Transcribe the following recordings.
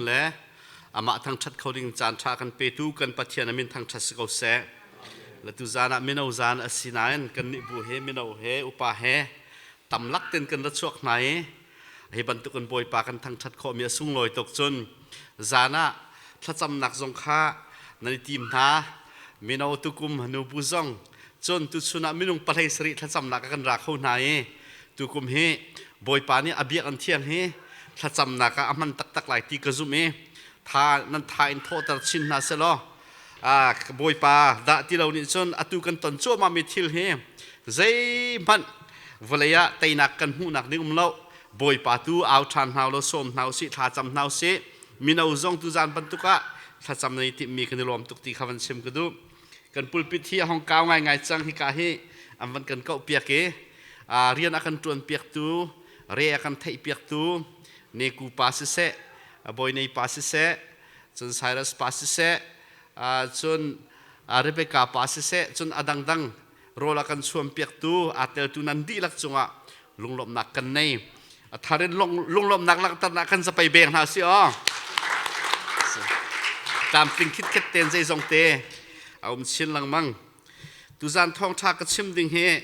le amah thangṭhat kho ding caan ṭha kan petu kan Pathian a min thangṭhat si ko seh. Le tu zan ah mino zan a si nain kannih bu he mino he upa he tamlak ten kan ra chuak hna i hi bantuk in Bawipa kan thangṭhat khawhmi a sunglawi tuk. Cun zan ah thlacamnak zong kha nan i tim hna, mino tukum nubu zong. Cun tuchun ah minung 17 thlacamnak ah kan ra kho hna i tukum hi Bawipa nih a biak an thiang hi thlacamnak ah a hman taktak lai ti ka zumh i tha nan tha in thawhter chin hna selaw, Bawipa dah ti lo nih cun atu kan ton cuahmah mi thil hi zeihmanh vawlei ah teinak kan hmuhnak ding um lo. Bawipa tu au ṭhan hna law sawm hna usih, thla cam hna usih. Mino zong tuzan bantuk ah thlacam nei timmi kan i lawm tuk ti kha van chim ka duh. Kan pulpit hi a hong kau ngaingai cang. Hika hi an van kan kauh piak i rian a kan ṭuan piaktu, re a kan theih piaktu Neku pa siseh, Bawi Nei pa siseh, cun Cyrus pa siseh, cun Rebecca pa siseh, cun a dangdang rawl a kan chuam piaktu aa teltu nan dihlak cungah lunglawmhnak kan nei. A thar in lunglawmhnak langhternak kan zapei beng hna si aw. Tlamtling khitkhet ten zeizong te a um chin lengmang. Tuzan thawngṭha ka chim ding hi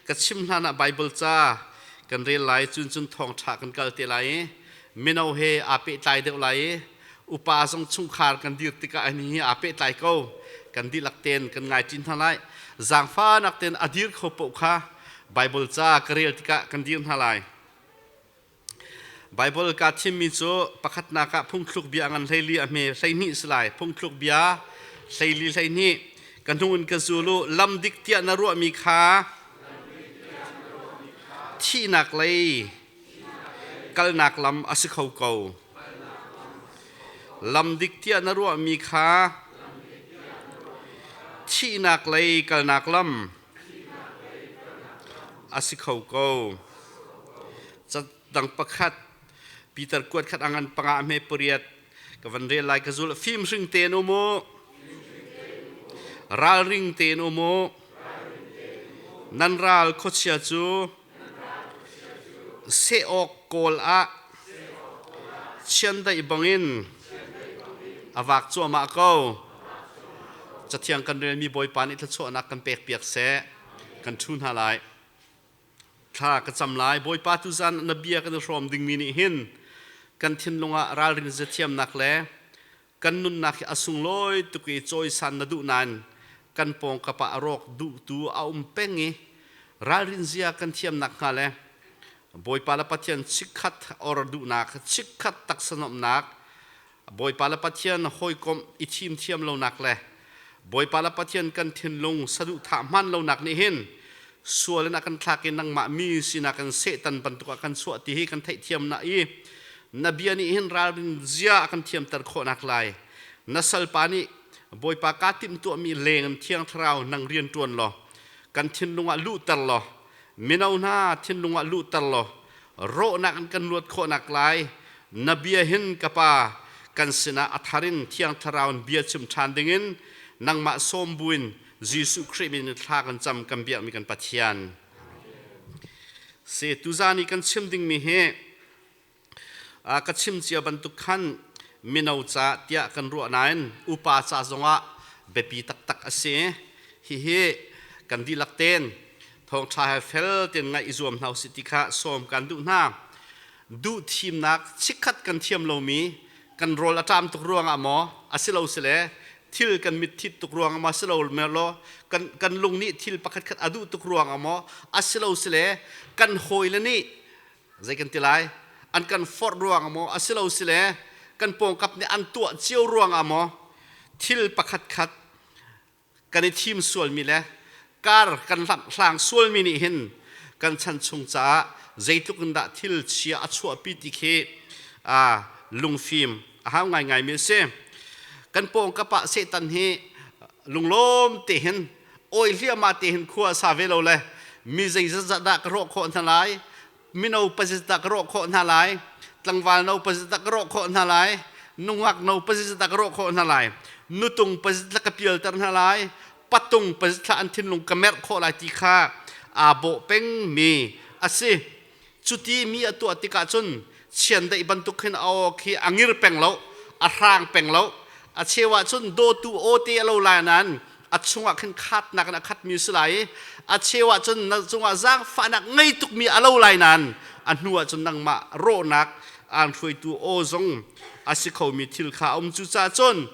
ka chim hlan ah Bible ca kan rel lai, cun cun thawngṭha kan kal te lai i mino he aa pehtlai deuh lai i upa zong chungkhar kan dir tikah ani hi aa pehtlai ko. Kan dihlak ten kan ngai ṭin hna lai. Zaangfahnak ten a dir kho paoh kha Bible ca ka rel tikah kan dir hna lai. Bible kaa thimmi cu pakhatnak ah Phungthluk Bia ngan 14 a hme 12 si lai. Phungthluk Bia 14 12. Ka hnung in ka zul u. Lam dik tiah na ruahmi kha thihnak lei kalnak lam a si kho ko. Lam dik tiah na ruahmi kha thihnak lei kalnak lam a si kho ko. Dang pakhat Peter kuat khat angan panga hme pariat ka van rel lai, ka zul. Fim hring ten um u, ralring ten um u. Nan ral khuachia cu seh awk kawl ah chiandeih bangin a vak cuahmah ko. Cathiang kan relmi Bawipa nih thluachuahnak kan pek piak seh. Kan ṭhu hna lai. Thla ka cam lai. Bawipa, tuzan na bia kan i hrawm dingmi nih hin kan thinlung ah ralrin zathiamnak le kan nunnak hi a sunglawi tuk i cawisan na duh nain kan pawngkap ah a rawk duhtu a um peng i ralrin zia kan thiamnak hnga le Bawipa le Pathian chikkhat or duhnak, chikkhat taksa nuamhnak, Bawipa le Pathian hawikomh i thim thiam lonak le Bawipa le Pathian kan thinlung saduhthah hman lonak nih hin sual in a kan thlak i nangmah mi sinak in Satan bantuk ah kan chuah ti hi kan theihthiam na i na bia nih hin ralrin zia a kan thiamter khawhnak lai na salpa nih Bawipa kaa timhtuahmi leng in Thiang Thlarau nang rian ṭuan law kan thinlung ah luhter law, mino hna thinlung ah luhter law, rawhnak in kan luat khawhnak lai na bia hin ka Pa kan sinah a thar in Thiang Thlarau in bia chim ṭhan dingin nangmah sawm buin Jesuh Khrih min in thla kan cam, kan biakmi kan Pathian. Se tuzan i kan chim dingmi hi ka chim cia bantuk khan mino ca tiah kan ruah nain upa ca zongah biapi taktak a si. Hihi kan dihlak ten thawngṭha he fel tein ngaih i zuam hna usih ti kha sawm kan duh hna. Duh thimnak chikkhat kan thiam lomi, kan rawl a ṭam tuk ruangah maw a si lo sile thil kan mit thit tuk ruangah maw si lo law kan lung nih thil pakhat khat a duh tuk ruangah maw a si lo sile kan hawile nih zei kan ti lai an kan forh ruangah maw a si lo sile kan pawngkap nih an tuah cio ruangah maw thil pakhat khat kan i thim sualmi le kar kan hlang sualmi nih hin kan chan chung caah zeitluk in dah thil chia a chuahpi ti khi lungfim a hau ngaingaimi a si. Kan pawngkap ah Satan hi lunglawm te hin oi hliahmah te hin khua a sa ve lo le mi zeizat dah ka rawh khawh hna lai, mino pazit dah ka rawh khawh hna lai, tlangval no pazit dah ka rawh khawh hna lai, nungak no pazit dah ka rawh khawh hna lai, nutung pazit la ka pialter hna lai, patung pazit thla an thinlung ka merh khawh lai ti kha aa bawh pengmi a si. Cuti mi a tuah tikah cun chiandeih bantuk khin a aw khi a ngir peng lo. A hrang peng lo. A cheu ah cun dawtu aw te a lo lai nain a chungah khin khatnak in a khatmi si lai i a cheu ah cun na cungah zaangfahnak ngei tukmi a lo lai nain a hnu ah cun nangmah rawhnak aan hruaitu aw zong a si khomi thil kha a um. Cucaah cun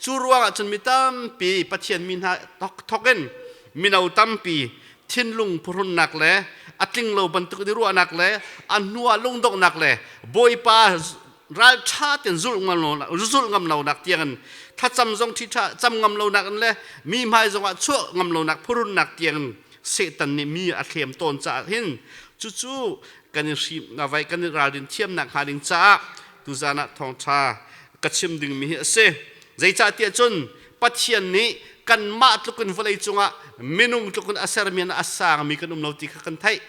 cu ruangah cun mi tampi Pathian mi hna thok in mino tampi thinlung phuhrunnak le a tling lo bantuk in ruahnak le a hnu ah lungdonghnak le Bawipa ralṭha tein zulh ngam lo zulh ngam lonak tiangin thlacam zong ṭhiṭha cam ngam lonak in le mi hmai zongah chuah ngam lonak phurunnak tiangin Satan nih mi a thlem tawn caah hin cucu kan i hrim vai kan i ralrin thiamnak hnga ding caah tuzan ah thawngṭha ka chim dingmi hi a si. Zeicahtiah cun Pathian nih kanmah tlukin vawlei cungah minung tlukin a sermi a sangmi kan um lo ti kha kan theih.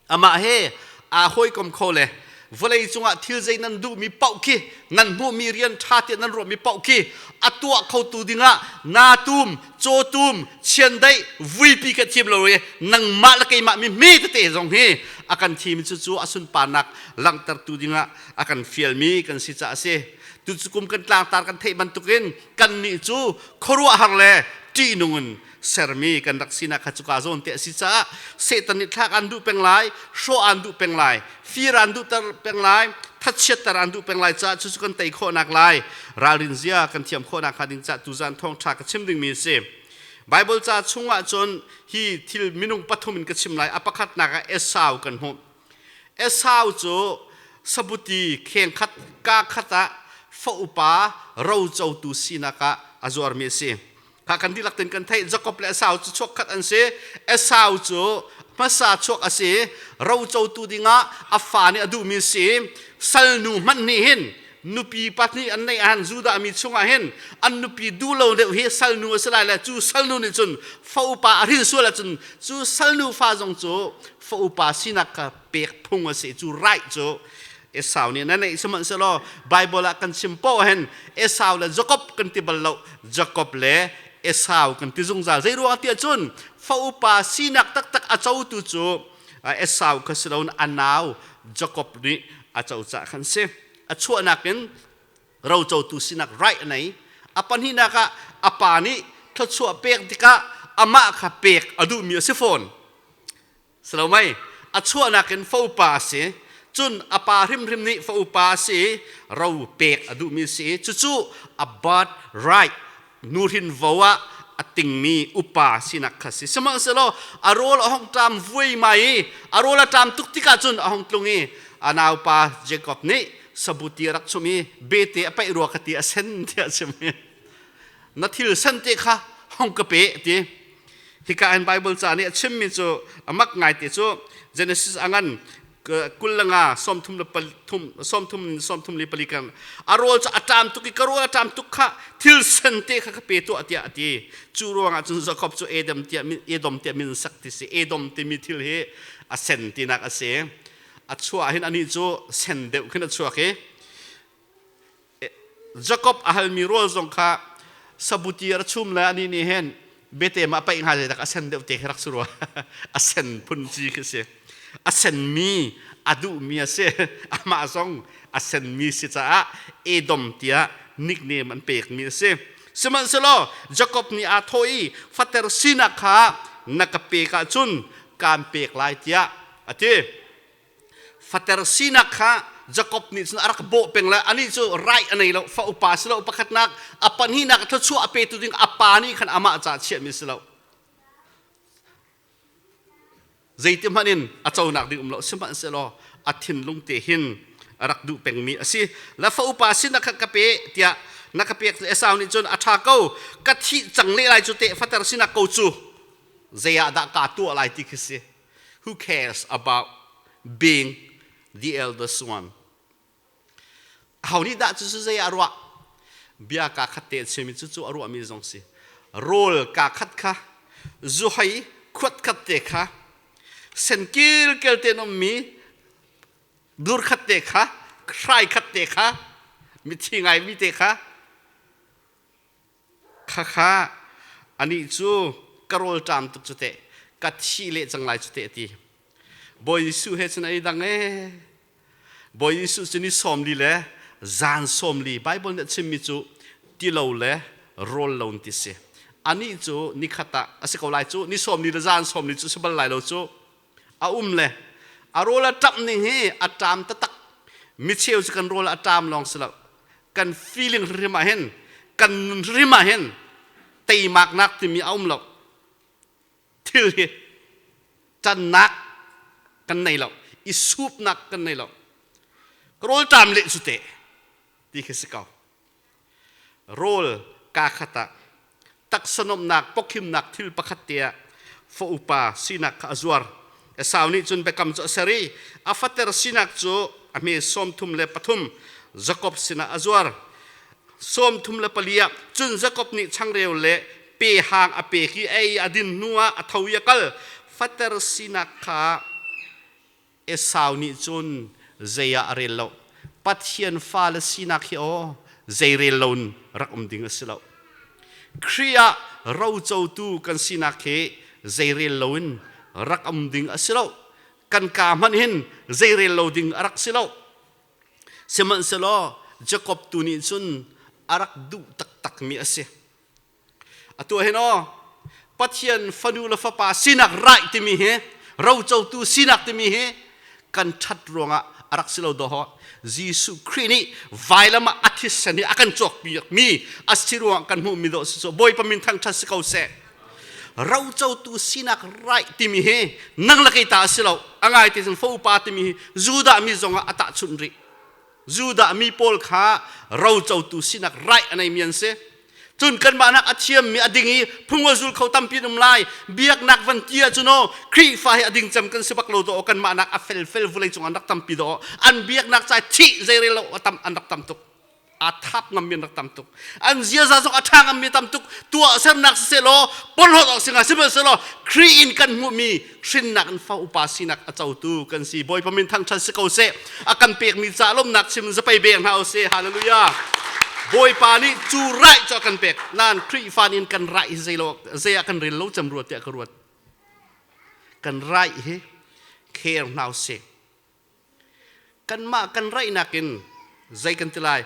Amah he aa hawikom kho le vawlei cungah thil zei nan duhmi paoh khi, nan hmuhmi rian ṭha tiah nan ruahmi paoh khi a tuah khotu dingah naa tum, cawtum, chiandeih, vuipi kha thim lo i nangmah le keimah mi hme tete zong hi a kan thimi cucu a sunparnak langhtertu dingah a kan fialmi kan si caah a si. Tucu kum kan tlangtar kan theih bantukin kannih cu khuaruahhar le ṭihnung in sermi kan rak sinak kha cuka zawn te a si caah Satan nih thlak an duh peng lai, hrawh an duh peng lai, fir an duh ter peng lai, thachiatter an duh peng lai caah cucu kan tei khawhnak lai ralrin zia kan thiam khawhnak hnga ding caah tuzan thawngṭha ka chim dingmi a si. Bible ca chungah cun hi thil minung pathum in ka chim lai. A pakhatnak ah Esau kan hmuh. Esau cu sabuti kheng khat ka khat ah fa upa rocotu sinak ah a zuarmi a si. Kha kan dihlak tein kan theih. Jakob le Esau cu chuak khat an si. Esau cu hmasa chuak a si. Rocotu dingah a fa nih a duhmi si. Salnu hmanh nih hin nupi pahnih an neih ahhan Judah mi chungah hin an nupi duh lo deuh hi salnu a si lai le cu salnu nih cun fa upa a hrin sual ahcun cu salnu fa zong cu fa upa sinak kha pek phung a si. Cu right cu Esau nih na neih. Sihmanhsehlaw Bible ah kan chim poh hin Esau le Jakob kan ti bal lo, Jakob le Esau kan ti zungzal. Zei ruang tiah cun fa upa sinak taktak a cotu cu Esau kha si loin a nau Jakob nih a co cah khan si. A chuahnak in rocotu sinak right a nei. A pahnihnak ah a pa nih thluachuah pek tikah amah kha pek a duhmi a si fawn. Si lo mei? A chuahnak in fa upa a si. Cun a pa hrimhrim nih fa upa a si i ro pek a duhmi a si i cucu a birth right, nuhrin vo ah a tingmi upa sinak kha si. Sihmanhsehlaw a rawl a hong ṭam vuaimai i a rawl a ṭam tuk tikah cun a hong tlung i a naupa Jacob nih sabuti a rak chum i bete a paih rua kha ti a sen tiah a chim i na thil sen te kha hong ka pe a ti. Hika hin Bible ca nih a chimmi cu a mak ngai te cu Genesis a ngan 25 33 34 kan a rawl cu a ṭam tuk i ka rawl a ṭam tuk kha thil sen te kha ka pe tuah tiah a ti. Cu ruangah cun Jacob cu Edom tiah Edom tiah min sak ti si. Edom timi thil hi a sen tinak a si. A chuah hin anih cu sen deuh khin a chuak i Jakob a halmi rawl zong kha sabuti a chum le anih nih hin bete ma paih hnga zeidak a sen deuh te khi rak si rua. A sen phun ci khi si. A senmi a duhmi a si. Amah zong a senmi si caah Edom tiah nickname an pekmi a si. Sihmanhsehlaw Jakob nih aa thawh i fater sinak kha na ka pek ahcun kaan pek lai tiah a ti. Fater sinak kha Jakob nih cun a rak bawh peng le anih cu right a nei lo. Fa upa si lo pakhatnak, a pahnihnak thluachuah a petu ding a pa nih khan amah caah chiahmi si lo, zeiti hmanh in a conak ding um lo. Sihmanhsehlaw a thinlung te hin a rak duh pengmi a si le fa upa sinak kha ka pe tiah na ka pek. Esau nih cun a ṭha ko, ka thih cang leh lai cu teh, fater sinak ko cu zei ah dah kaa tuah lai ti khi si. Who cares about being the eldest one? Ho nih dah cu zei ah ruah? Bia ka khat te chimi cu cu a ruahmi zong si. Rawl ka khat kha, zuhei khuat khat te kha, sen kil kel te ummi dur khat te kha, hrai khat te kha, mithi ngai mi te kha, Khakha anih cu ka rawlṭam tuk cu teh, ka thi leh cang lai cu teh a ti. Bawi Jesuh he cun ei dang ee. Bawi Jesuh cu ni 40 le zan 40 Bible nih a chimmi cu tilo le rawl lo ti si. Anih cu nikhat ah a si ko lai cu, ni 40 le zan 40 cu si bal lai lo cu. A um le a rawl a ṭamh ning hi a ṭam taktak. Micheu cu kan rawl a ṭam lawng si lo, kan feeling hrim ah hin, kan nun hrim ah hin teimaknak timi a um lo. Thil hi ṭannak kan nei lo, i supnak kan nei lo. Ka rawl ṭam leh cu teh ti khi si ko. Rawl kaa khat ah taksa nuamhnak pawkhimnak thil pakhat te ah fa upa sinak kha a zuar. Esau nih cun biakam cu a ser i a fater sinak cu a hme 33 Jakob sinah a zuar. 34 ah cun Jakob nih changreu le pe hang a pek i ei a din hnuah a tho i a kal. Fater sinak kha Esau nih cun zei ah a rel lo. Pathian fale sinak hi aw zei rel loin rak um ding a si lo. Khrih ah rocotu kan sinak hi zei rel loin rak um ding a si lo. Kan kaa hmanh hin zei rel lo ding a rak si lo. Sihmanhsehlaw Jakob tu nih cun a rak duh taktakmi a si. Atu hin aw Pathian fanu le fapa sinak raih timi hi, rocotu sinak timi hi kan ṭhat ruangah a rak si lo dawh. Jesuh Khrih nih vailam ah a thisen hi a kan cawkpiakmi a si ruangah kan hmuhmi dawh si cu. Bawipa min thangṭhat si ko seh. Rocotu sinak raih timi hi nang le kei ta a si lo. A ngai ti cun fo upa timi hi Judah mi zongah a tahchunh rih. Judah mi pawl kha rocotu sinak raih a neimi an si. Cun kanmah nak a thiammi a ding i phung a zul kho tampi an um lai. Biaknak van ti ahcun aw Khrihfa hi a ding cem kan si bak lo dawh, kanmah nak a felfel vulei cung an rak tampi dawh. An biaknak cai thih zeirel lo a tam an rak tam tuk. Aa thap ngammi an rak tam tuk. An ziaza zong a ṭha ngammi tam tuk. Tuahsernak siseh law, porhlawt awk si hnga sihmanhsehlaw Khrih in kan hmuhmi hrinnak in fa upa sinak a cotu kan si. Bawipa min thangṭhat si ko seh. A kan pekmi ca lawmhnak chim zapei beng hna usih. Hallelujah. Bawipa nih cu raih cu a kan pek. Nain Khrihfa nih kan raih hi zei lo zei ah kan rel lo cem rua tiah ka ruat. Kan raih hi kher hna usih. Kanmah kan raihnak in zei kan ti lai,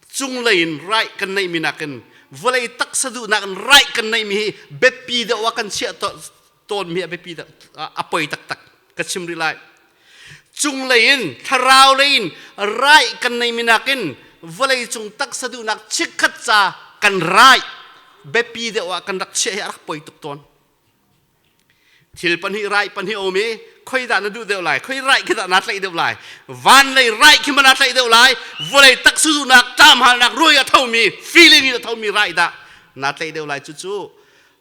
cunglei in raih kan neihmi nakin vawlei taksa duhnak in raih kan neihmi hi biapi deuh ah kan chiah tawnmi a biapi a poi taktak ka chim rih lai. Cunglei in, thlarau lei in raih kan neihmi nakin vawlei cung taksa duhnak chikkhat ca kan raih biapi deuh ah kan rak chiah hi a rak poi tuk tawn. Thil pahnih, rai pahnih a um i khoi dah na duh deuh lai, khoi rai khi dah naa tlaih deuh lai? Van lei rai khi ma naa tlaih deuh lai, vawlei taksuzunak ṭamhalnak ruai a thomi, feeling in a thomi rai dah naa tlaih deuh lai? Cucu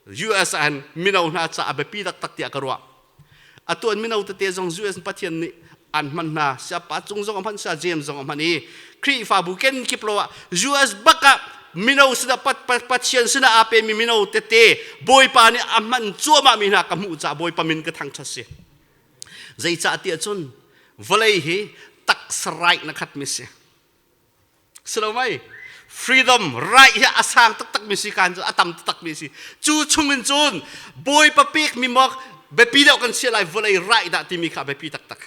US ah hin mino hna ca a biapi taktak tiah ka ruah. Atu an mino tete zong US Pathian nih an hman hna, siapa cung zong a hman, sia James zong a hman i Khrihfabu kenkip lo ah US bak ah mino sinah, Pathian sinah aa pemi mino tete Bawipa nih a hman cuahmah mi hna ka hmuh caah Bawipa min ka thangṭhat si. Zeicah tiah cun vawlei hi taksa right na khat mi si. Si lo mei? Freedom right hi a sang taktak mi si kan cu a tam taktak mi si. Cu chungin cun Bawipa pek mi maw biapi deuh kan chiah lai, vawlei right dah timi kha a biapi taktak.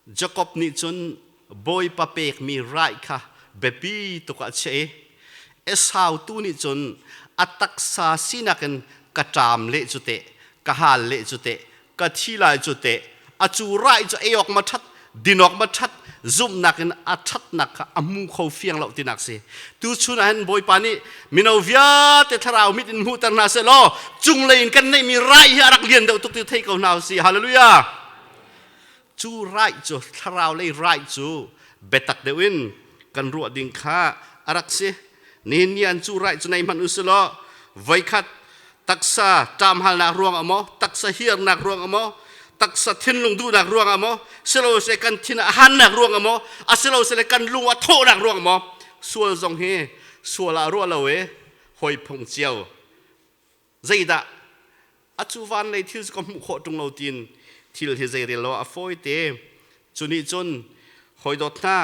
Jakob nih cun Bawipa pekmi rai kha biapi tuk ah a chiah i Esau tu nih cun a taksa sinak in ka ṭam leh cu teh, ka hal leh cu teh, ka thi lai cu teh, a cu rai cu ei awk ma ṭhat, din awk ma ṭhat, zumhnak in a ṭhatnak kha a hmu kho fiang lo tinak si. Tuchun ah hin Bawipa nih mino vialte thlarau mit in hmuhter hna seh law cunglei in kan neihmi rai hi a rak lian deuh tuk ti thei ko hna usih. Hallelujah. Cu rai cu, thlarau lei rai cu biatak deuh in kan ruah ding kha a rak si. Nihin ni an cu rai cu nei hmanh usih law voikhat taksa ṭamhalnak ruangah maw, taksa hiarnak ruangah maw, taksa thinlung duhnak ruangah maw, siloseh kan thin a hannak ruangah maw, asiloseh kan lung a thawhnak ruangah maw, sual zong hi sual ah ruah lo i hawi phung cio zeidah a cu van lei thil cu ka hmuh khawh ṭung lo tiin thil hi zeirel lo a fawi te. Cu nih cun hawi dawt hna,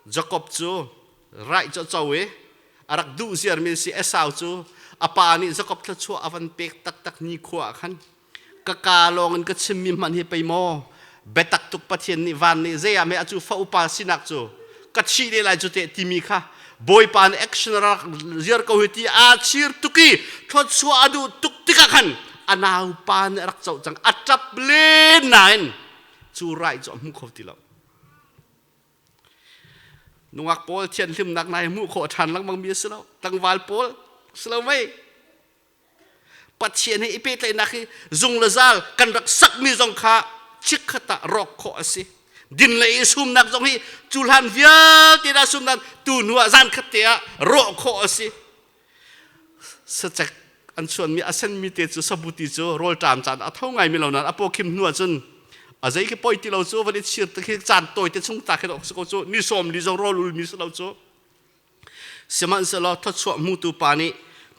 Jakob cu raih cu a co i a rak duh ziarmi si. Esau cu a pa nih Jakob thluachuah a van pek taktak ni khua ah khan, ka kaa lawng in ka chimmi hmanh hi pei maw Biatak tuk Pathian nih van nih zei ah meh a cu fa upa sinak cu ka thih le lai cu teh timi kha Bawipa nih action rak ziar ko hi ti aa chir tuk i thluachuah a duh tuk tikah khan a naupa nih a rak coh cang. A ṭap len nain cu rai cu a hmu kho ti lo. Nungak pawl thianhlimnak nai hmuh khawh ṭhan lengmang mi a si lo. Tlangval pawl si lo mei. Pathian he i pehtlaihnak hi zung le zal kan rak sakmi zong kha chikkhat ah rawk khawh a si. Din le i sumnak zong hi cu hlan vialte dah sumnak tu hnu ah zan khat te ah rawh khawh a si. Sacek an chuanmi a senmi te cu sabuti cu rawlṭam caan a tho ngaimi lo nain a pawkhim hnu ah cun a zei khi poi ti lo cu van i chir te khi caan tawi te chung ta khi si ko cu ni sawm li zong rawl ulmi si lo cu. Sihmanhsehlaw thluachuah hmutu pa nih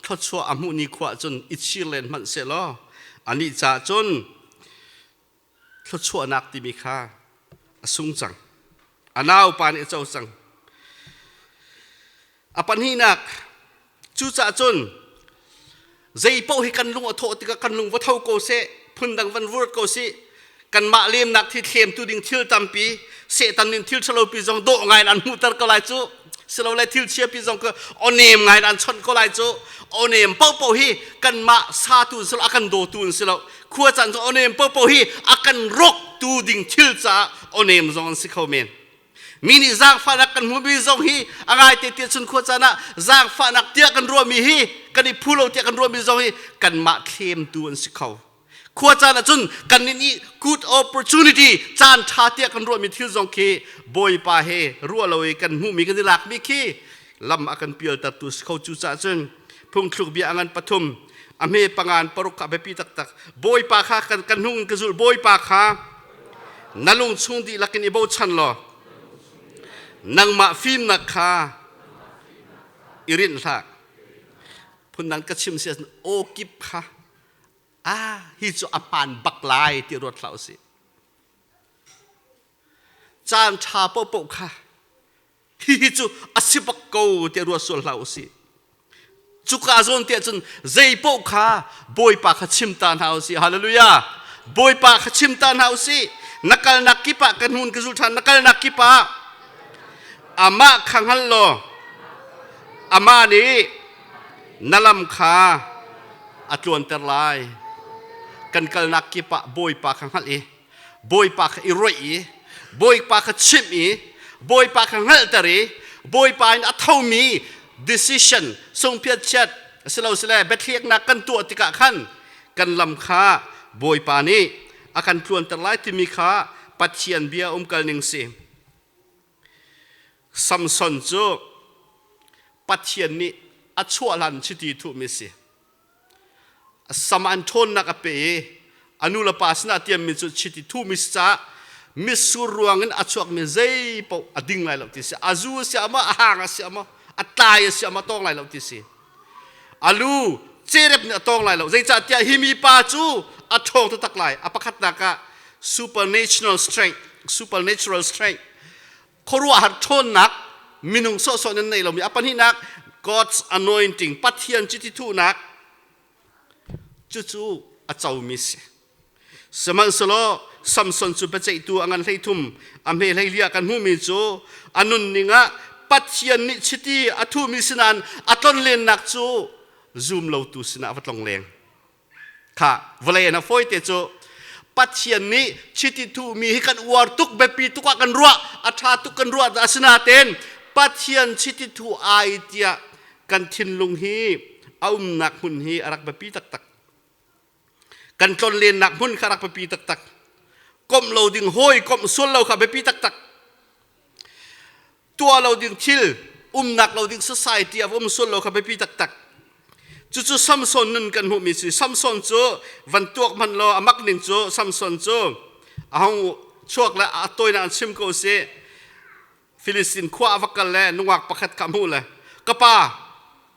thluachuah a hmuh ni khua cun i chir len hmanh sehlaw anih caah cun thluachuahnak timi kha a sung cang. A naupa nih a co cang. A pahnihnak, cucaah cun zei paoh hi kan lung a thawh tikah kan lung va tho ko seh, phundang van vur ko sih, kanmah lemnak thi thlemtu ding thil tampi, Satan nih thil ṭhalopi zong dawh ngai in an hmuhter ko lai cu, silole thil chiapi zong ka awnem ngai in an chawnh ko lai cu. Awnem paohpaoh hi kanmah satu in si lo, a kan dawtu in si lo. Khua caan cu awnem paohpaoh hi a kan rawktu ding thil caah awnem zong an si kho men. Mi nih zaangfahnak kan hmuhmi zong hi a ngaite tiah cun khua caan ah zaangfahnak tiah kan ruahmi hi kan i phu lo tiah kan ruahmi zong hi kanmah thlemtu an si kho. Khua caan ah cun kan nih good opportunity caan ṭha tiah kan ruahmi thil zong khi Bawipa he ruah lo i kan hmuhmi kan i lakmi khi lam a kan pialtertu si kho. Cucaah cun phungthluk bia a ngan pathum a hme pangan paruk kha a biapi taktak. Bawipa kha kan hnung in ka zulh. Bawipa kha na lung chung dihlak in i bochan law nangmah fimnak kha i rinh hlah. Phundang ka chim si ahcun aw kip kha ah hi cu a hmaan bak lai ti ruat hlah usih. Caan ṭha paohpaoh kha hihi cu a si bak ko tiah ruat sual hlah usih. Cuka zawn tiah cun zei paoh kha Bawipa kha chim ta hna usih. Hallelujah. Bawipa kha chim ta hna usih. Na kalnak kip ah kan hun ka zul ṭhan. Na kalnak kip ah amah kha hngal law amah nih na lam kha a tluanter lai. Kan kalnak kip ah Bawipa kha hngalh i Bawipa kha i roih i Bawipa kha chimh i Bawipa kha hngalhter i Bawipa in a thomi decision sungphiat silosile biathleknak kan tuah tikah khan kan lam kha Bawipa nih a kan tluanter lai timi kha Pathian bia umkal ning si. Samson cu Pathian nih a chuah hlan chiti thuhmi si. Sam an ṭhawnnak a pe i a nu le pa sinah tiammi cu chiti thuhmi si caah mitsur ruangin a chuakmi zei paoh a ding lai lo ti si. A zu a si ah maw, a hang a si ah maw, a tlai a si ah maw tawng lai lo ti si. A lu cerep nih a tawng lai lo. Zeicahtiah hi mipa cu a ṭhawng taktak lai. A pakhatnak ah supernatural strength, supernatural strength khuaruahhar ṭhawnnak minung sawhsawh nan nei lomi a pahnihnak God's anointing Pathian chiti thuhnak cucu a comi si. Sihmanhsehlaw Samson cu biaceihtu a ngan 13 a hme 14 kan hmuhmi cu a nunning ah Pathian nih chiti a thuhmi sinain a tlonlennak cu zum lotu sinah a va tlong leng. Kha vawlei in a fawite cu Pathian nih chiti thuhmi hi kan uar tuk biapi tuk ah kan ruah a ṭha tuk kan ruah asinain Pathian chiti thuh ai tiah kan thinlung hi a umnak hmun hi a rak biapi taktak. Kan tlonlennak hmun kha rak biapi taktak. Komh lo ding hawi komh sual lo kha biapi taktak. Tuah lo ding thil umnak lo ding society a um sual lo kha biapi taktak. Cucu Samson nun kan hmuhmi si. Samson cu van tuak hmanh law a mak ning cu Samson cu a hung chuak le a tawinak an chim ko si. Filistin khua a va kal le nungak pakhat kha hmuh le ka pa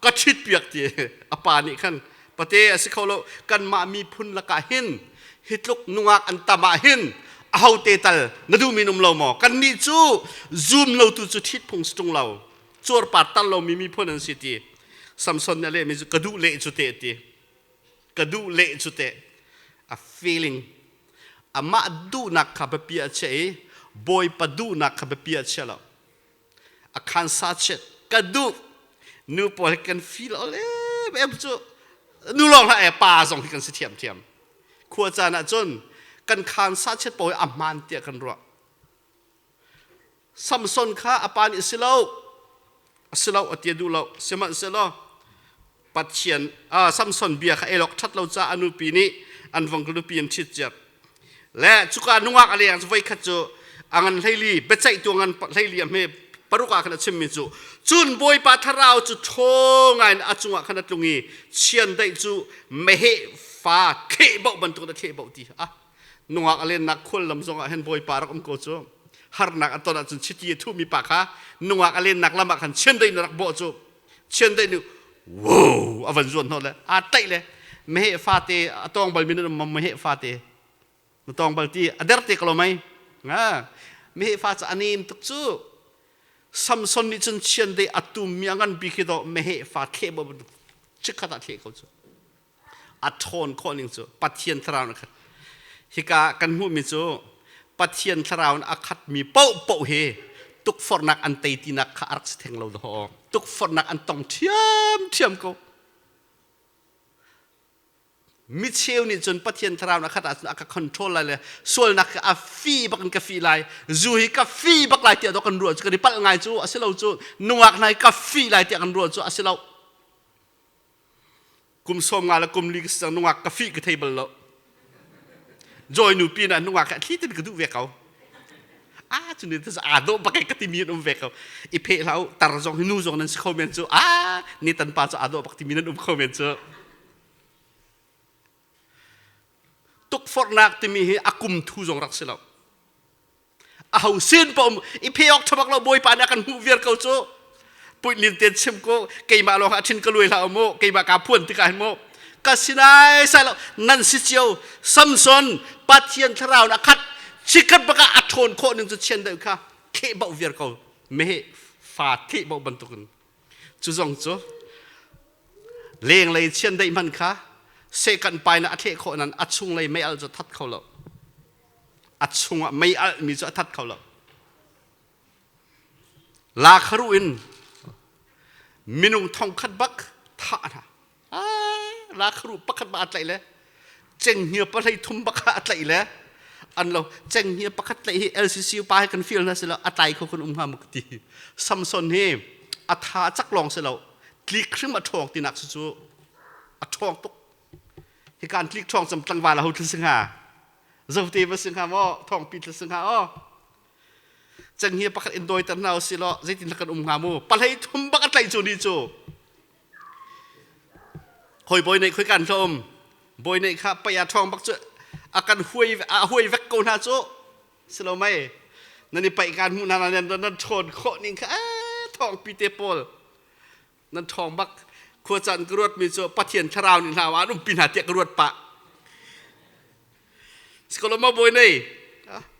ka ṭhit piak ti a pa nih khan pate a si kho lo kanmah miphun lakah hin hi tluk nungak an tam ah hin ahote tal na duhmi um lo maw kannih cu zum lo tu cu ṭhit phung si ṭung lo cuarpar tal lomi miphun an si ti Samson nih a lehmi cu ka duh leh cu te ti ka duh leh cu teh a feeling. Amah duhnak kha biapi ah a chiah i Bawipa duhnak kha biapi ah a chia lo. A khan sa chiat ka duh. Nu pawl hi kan feel ol em cu nu lawng hlah e pa zong hi kan si thiamthiam. Khua caan ah cun kan khan sa chiat pawl hi a hmaan tiah kan ruah. Samson kha a pa nih si lo a si lo a ti duh lo sihmanhsehlaw Pathian Samson bia kha elok ṭhat lo caah a nupi nih an vong nupi an ṭhit ciar le cuka nungak a leng cu voikhat cu a ngan hleili biaceihtu ngan hleili a hme paruk ah khan a chimmi cu cun Bawipa thlarau cu ṭhaw ngai in a cungah khan a tlung i chiandeih cu meheh fa thleh boh bantuk in a thleh boh ti ah nungak a lennak khuallam zongah hin Bawipa rak um ko cu harnak a ton ahcun chiti a thuhmi pa kha nungak a lennak lam ah khan chiandeih na rak bawh cu chiandeih nih wow a van zuan hnawh le aa tlaih le meheh fate a tawng bal mi nan um meheh fate na tawng bal ti a der te ko lo mei meheh fa cu a nem tuk cu Samson nih cun chiandeih a tum mi a ngan bik hi dawh meheh fa thleh bo chikkhat ah thleh ko cu a ṭhawn khawh ning cu Pathian thlarau in a khat. Hika kan hmuhmi cu Pathian thlarau in a khatmi paohpaoh hi tukforhnak an tei tinak kha a rak si theng lo dawh. Tukforhnak an tong ṭhiamṭhiam ko. Mi cheu nih cun Pathian thlarau in a khat ahcun a ka control lai le sualnak hi a fi bak in ka fi lai, zu hi ka fi bak lai tiah dawh kan ruah cu kan i palh ngai cu a si lo cu nungak hna hi ka fi lai tiah kan ruah cu a si lo. Kum 50 le kum 4 ka si cang nungak ka fih ka thei bal lo. Joy nu pin ah nungak a thli tin ka duh ve ko. A cu ni aa dawh bak ka timi an um ve ko. I pheh hlah u tar zong hi nu zong nan si kho men cu a ni tan pa cu aa dawh bak timi nan um kho men cu. Tukforhnak timi hi a kum thu zong rak si lo. Aho sin pa um i phe awk ṭha bak lo Bawipa nih a kan hmuh viar ko cu. Puitlin ten chim ko keimah lawng ah ṭhin ka luai hlah mu keimah kaa phuan tikah hin mu ka sinai sai lo nan si cio Samson Pathian thlarau in a khat chikkhat bak ah a ṭhawn khawh ning cu chian deuh kha thleh bauh viar ko meheh fa thleh bauh bantukin cu zong cu lenglei chiandeih hman kha sehkan pai na a thleh khawh nan a chunglei mei al cu that kho lo a chungah mei alhmi cu a that kho lo lakharu in minung thongkhat bak thah hna lakharu pakhat ba a tlaih le cenghngia pahlei thum bak a tlaih le an lo cenghngia pakhat tlaih hi LCC pa hi kan feel na si lo a tlai kho kan um hnga mu ti Samson hi a tha cak lawng si lo tlik hrim a ṭhawng tinak cu cu a ṭhawng tuk hi kan tlik ṭhawng cam tlangval a ho thil si hnga zote va si hnga maw thawngpi thil si hnga aw cenghngia pakhat in dawiter hna usih law zeitin kan um hnga mu pahlei thum bak a tlaih cu ni cu Khoi bawi neih khoi kan hlawm bawi neih kha pei a ṭhawng bak cu a kan huai a huai vek ko hna cu si lo mei nan i paih kan hmuh hna nan nan ṭhawn khawh ning kha thawng pi te pawl nan ṭhawng bak khua caan ka ruat mi cu Pathian thlarau nih hna an umpi hna tiah ka ruat pah Sikoloma bawi nei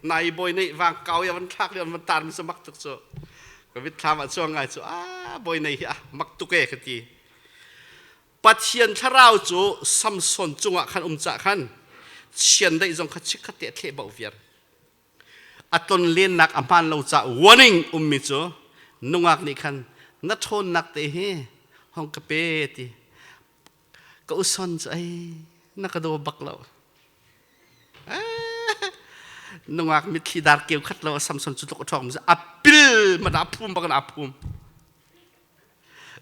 nai bawi nei vang kau ya van thlak lian van tar mi mak tuk cu ka mit thlam ah chuang ngai cu a bawi nei hi a mak tuk e ka ti Pathian thlarau cu Samson cungah khan um cah khan chiandeih zong kha chikkhat te a thleh bauh viar a ton lennak a hmaan lo ca warning ummi cu nungak nih khan na ṭhawnnak te hi hong ka pe ti Ka uson cu ei na ka daw bak lo. Nungak mitthli dar keu khat lo Samson cu tluk a ṭhawng a pil man a phum bak in a phum.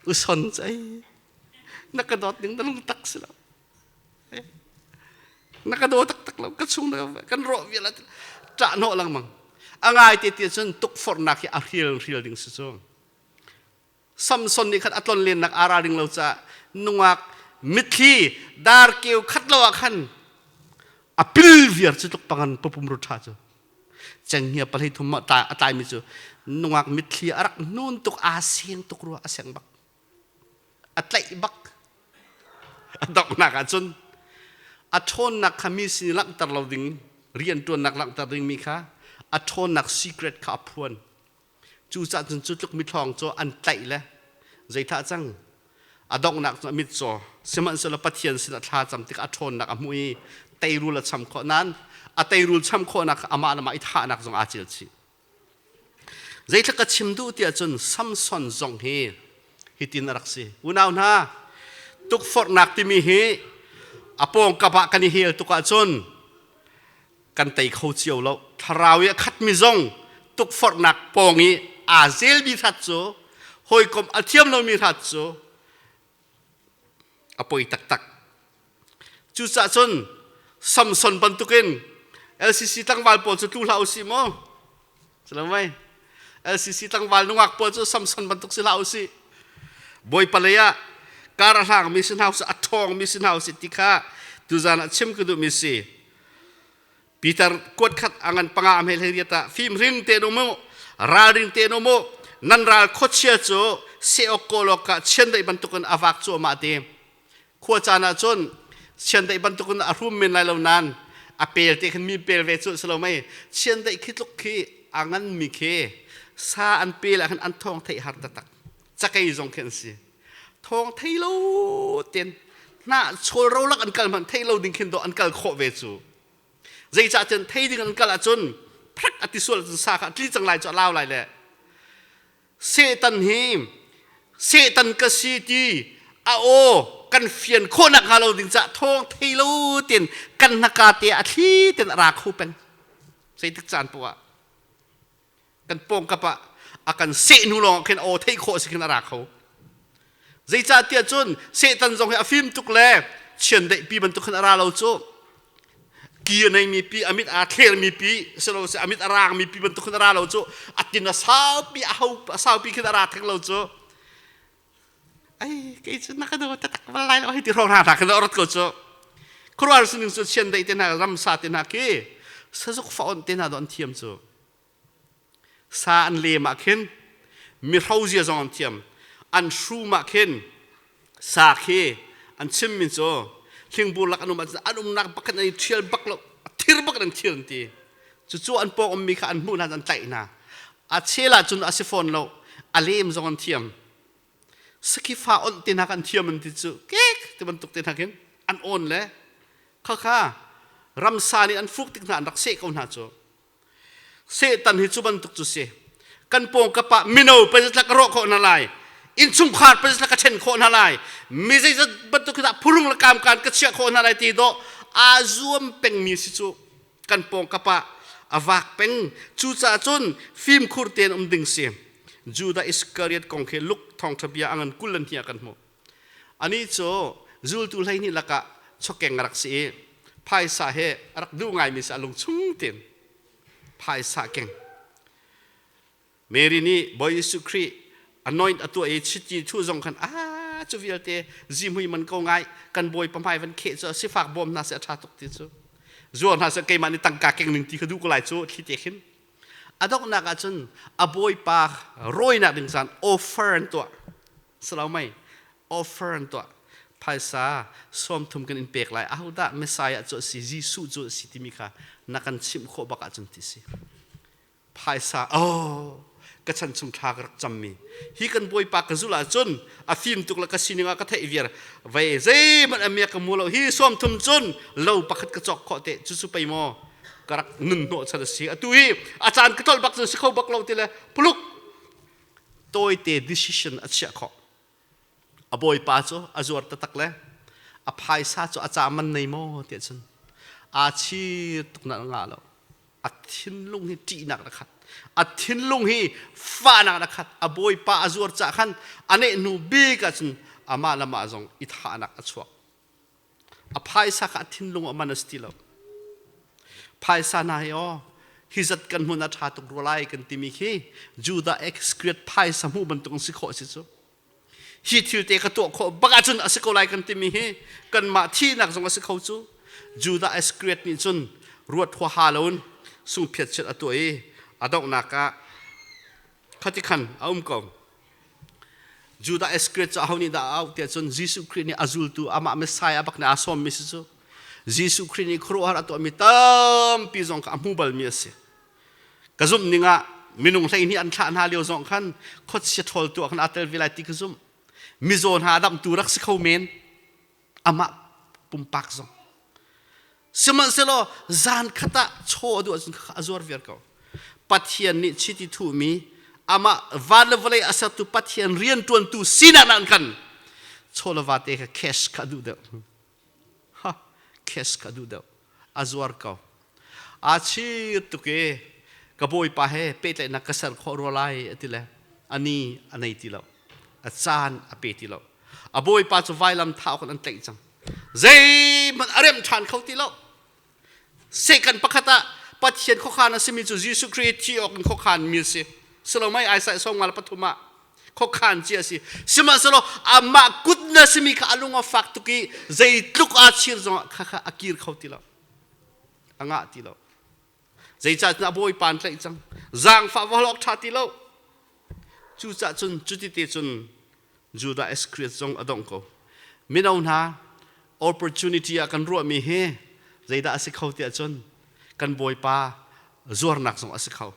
Uson cu ei na ka dawt ning na lung tak si lo. Na ka daw taktak lo ka chung na kan rawh vial ṭah hnawh lengmang. A ngai te ti cun tukforhnak hi a hrial hrial ding si cu. Samson nih khan a tlonlennak aa ralring lo caah nungak mitthli darkeu khat lo ah khan a pil viar cu tluk pangan pupum ru ṭha cu cenghngia pahlei thum a tlaimi cu nungak mitthli a rak nun tuk aa seng tuk rua a seng bak a tlaih bak a donghnak ah cun a ṭhawnnak kha mi sin i langhter lo ding rianṭuannak langhter dingmi kha a ṭhawnnak secret kha a phuan Cucaah cun cu tluk mithlawng cu an tlaih le zeithah cang? A donghnak cu a mitcaw. Sihmanhsehlaw Pathian sinah thla cam tikah a ṭhawnnak a hmuh i teirul a cham khawh nain a teirul cham khawhnak kha amah le amah i thahnak zong aa cil chih. Zeitluk ka chim duh tiah cun Samson zong hi hitin a rak si. Unau hna, tukforhnak timi hi a pawngkap ah kan i hel tuk ahcun kan tei kho cio lo. Thlarau i a khatmi zong tukforhnak pawng i aa zelmi hrat cu hawikom a thiam lomi hrat cu a poi taktak. Cucaah cun Samson bantukin LCC tlangval pawl cu tlu hlah usih mu. Mei. LCC tlangval nungak pawl cu Samson bantuk si hlah usih. Bawipa lei ah kar a hlangmi si hna usih, a ṭhawngmi si hna usih ti kha tuzan ah chim ka duhmi si. Peter kuat khat a ngan panga a hmel hei riat ah fimhring tein um u, ralring tein um u, nan ral khuachia cu seok kawl awkah chiandeih bantukin a vak cuahmah ti. Khua caan ah cun chiandeih bantukin a hrum men lai lo nain a pel te khin mi pel ve cu si lo mei. Chiandeih khi tluk khi a ngan mi khi sa an pel ah khin an thawng theih har taktak. Cakei zong khi an si. Thawng thei lo ten hnah chawl ro lak an kal hmanh thei lo ding khin dawh an kal khawh ve cu. Zeicah cun thei ding an kal ahcun phrek a ti sual cun sa kha a tli cang lai cu a lau lai le Satan hi Satan ka si ti a aw kan fian khawhnak hnga lo ding cah thawng thei lo tin kan hnaka te a thli ten a ra kho peng. Zeitik caan poah ah kan pawngkap ah a kan seh hnu lawng ah khin aw theih khawh si khin a ra kho. Zeicahtiah cun Satan zong hi a fim tuk le chiandeih pi bantuk khin a ra lo cu. Ki a neimi pi, a mit aa thlermi pi, silose a mit a raangmi pi bantuk khin a ra lo cu. A tin a saupi a ho a saupi khin a ra theng lo cu. Ai kei cu na ka daw tatak bal lai lo hei ti hrawng hna hna khin a rat ko cu. Khuaruahar sining cu chiandeih te hna ramsa te hna khi sazuk fa on te hna do an thiam cu. Sa an lem ah khin mihrozia zong an thiam. An hrum ah khin sa khi an chimmi cu hlingbur lak an um ahcun an umnak bak khan an i ṭhial bak lo, thir bak in an thir an ti. Cucu an pawng ummi kha an hmuh hna an tlaih hna. A chel ahcun a si fawn lo, a lem zong an thiam. Sakhi fa onh te hna kha an thiam an ti cu kek ti bantuk te hna khin an awn le khakha ramsa nih an fuk tik hna an rak seh ko hna cu. Satan hi cu bantuk cu si. Kan pawngkap ah mino pei ka rawh khawh hna lai. Innchungkhar pei ka ṭhen khawh hna lai. Mi zeizat bantuk dah phurung le kamkaan ka chiah khawh hna lai ti dawh aa zuam pengmi si cu kan pawngkap ah a vak peng. Cucaah cun fimkhur tein um ding si. Judah Iskariot kong khi Luke thawngṭha bia a ngan 22 ah kan hmuh. Anih cu zultu 12 lakah chawkeng a rak si i phaisa he a rak duh ngaimi si a lung chung tein phaisa keng. Mary nih Bawi Jesuh Khrih anoint a tuah i chiti thu zong khan a cu vialte zihmui man ko ngai kan bawipa hmai van kheh cu sifak bawm hna seh a ṭha tuk ti cu zuar hna seh keimah nih tangka keng ning ti kha duh ko lai cu thli te khin a donghnak ah cun a bawipa rawinak ding caan offer an tuah Salo mei offer an tuah. Phaisa 30 kan in pek lai. Ahodah Messiah cu a si, Jesuh cu a si timi kha na kan chimh khawh bak ahcun ti si. Phaisa oh ka chan chung thla ka rak cammi hi kan bawipa ka zulh ahcun a fim tuk le ka sining ah ka theih viar vei zeihmanh a miak ka mu lo hi 30 cun lo pakhat ka cawk khawh te cucu pei maw ka rak nun hnawh chan a si atu hi a caan ka tlolh bak cun si kho bak lo ti le puluk tawite decision a chiah khawh. A bawipa cu a zuar taktak le a phaisa cu a ca man nei maw tiah cun aa chir tuk nak ngah lo. A thinlung hi ṭihnak na khat. A thinlung hi fahnak na khat. A bawipa a zuar cah khan a neh hnu bik ah cun amah le mah zong i thahnak a chuak. A phaisa kha a thinlung a man a si ti lo. Phaisa hna hi aw hi zat kan hmun a ṭha tuk rua lai kan timi khi Judah Iscariot phaisa hmuh bantuk si khawh si cu. Hi thil te ka tuah khawh bak ahcun a si ko lai kan timi hi kanmah thihnak zong a si kho cu. Judah Iscariot nih cun ruat huaha loin sungphiat chiat a tuah i a donghnak ah khati khan a um ko. Judah Iscariot cu aho nih dah a auh tiah cun Jesuh Khrih nih a zultu amah Messiah bak nih aa sawmmi si cu. Jesuh Khrih nih khuaruahhar a tuahmi tampi zong kha a hmu balmi a si. Ka zumh ning ah minung 12 an thlah hna lio zong khan khuachia ṭhawl tuah khan aa tel ve lai ti ka zumh. Mizaw hna damtu rak si kho men. Amah pumpak zong. Sihmanhsehlaw zan khat ah chaw a duh ahcun a zuar viar ko. Pathian nih chiti thuhmi amah van le vawlei a sertu Pathian rianṭuantu sinak an kan chaw le vate kha cash kha a duh deuh. Ha, cash kha a duh deuh. A zuar ko. Aa chir tuk i ka bawipa he pehtlaihnak ka ser khawh rua lai a ti le a ni a nei ti lo. A caan a pe ti lo. A bawipa cu vailam thah awk in an tlaih cang. Zeihmanh a remh ṭhan kho ti lo. Sehkan pakhat ah Pathian khuakhan a simi cu Jesuh Khrih thi awk in khuakhan mi a si. Silomai Isaiah 53 ah khuakhan ci a si. Sihmanhsehlaw amah kut na simi kha a lung a fak tuk i zeitluk aa chir zongah kha kha a kir kho ti lo. A ngah ti lo. Zeicahtiah a bawipa an tlaih cang. Zaangfah va hlawk ṭha ti lo. Cucaah cun cuti te cun Judah Iscariot zong a dongh ko. Mino hna opportunity ah kan ruahmi hi zeidah a si kho tiah cun kan Bawipa zuarnak zong a si kho.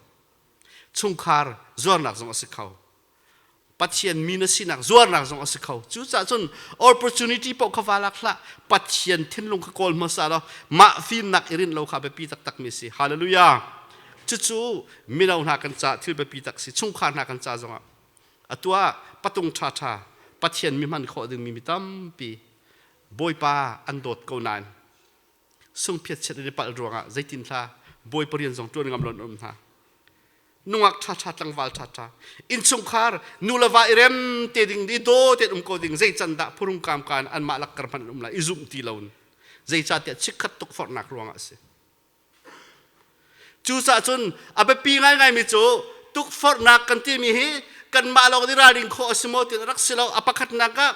Chungkhar zuarnak zong a si kho. Pathian mi na sinak zuarnak zong a si kho. Cucaah cun opportunity paoh kha va lak hlah. Pathian thinlung kha kawl hmasa law mah fimnak i rinh lo kha biapi taktak mi si. Hallelujah. Cucu mino hna kan ca thil biapi tak si. Chungkhar hna kan ca zongah Atu ah patung ṭhaṭha Pathian mi hman khawh dingmi mi tampi Bawipa an dawt ko nain sungphiat chiat an i palh ruangah zeitin hla Bawipa rian zong ṭuan ngam lo an um hna. Nungak ṭhaṭha tlangval ṭhaṭha innchungkhar nu le va i rem te ding i daw tein um ko ding zei can dah phurung kamka in anmah lakkar hmanh an um lai i zumh ti loin zeicahtiah chikkhat tukforhnak ruangah a si. Cucaah cun a biapi ngaingaimi cu tukforhnak kan timi hi kanmah lawng nih ralrin khawh a si maw ti rak si lo. A pakhatnak ah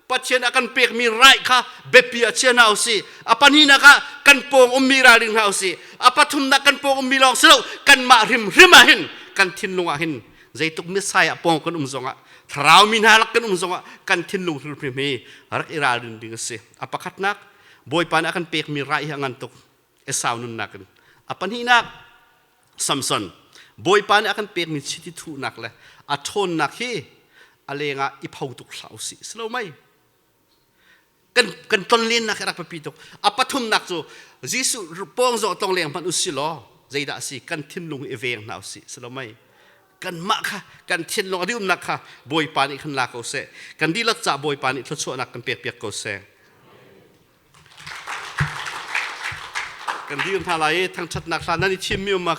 Pathian a kan pekmi right kha biapi ah chia hna usih. A pahnihnak ah kan pawng ummi ralring hna usih. A pathumnak kan pawng ummi lawng si lo kanmah hrimhrim ah hin kan thinlung ah hin zeituk Messiah pawng kan um zongah thlarau mi hna lak kan um zongah kan thinlung hrimhrim hi rak i ralrin ding a si. A pakhatnak Bawipa nih a kan pekmi rai hi a ngan tuk. Esau nunnak in. A pahnihnak, Samson. Bawipa nih a kan pekmi chiti thuhnak le a ṭhawnnak hi a lengah i pho tuk hlah usih. Si lo mei? Kan, kan tonlennak hi rak biapi tuk. A pathumnak cu Jesuh pawng zawh tong leng hmanh usih law zeidah a si kan thinlung i veng hna usih. Si lo mei? Kanmah kha kan thinlung a diumnak kha Bawipa nih khan la ko seh. Kan dihlak ca Bawipa nih thluachuahnak kan pekpiak ko seh. Kan dir hna lai i thangṭhatnak hla nan i thimmi um ah.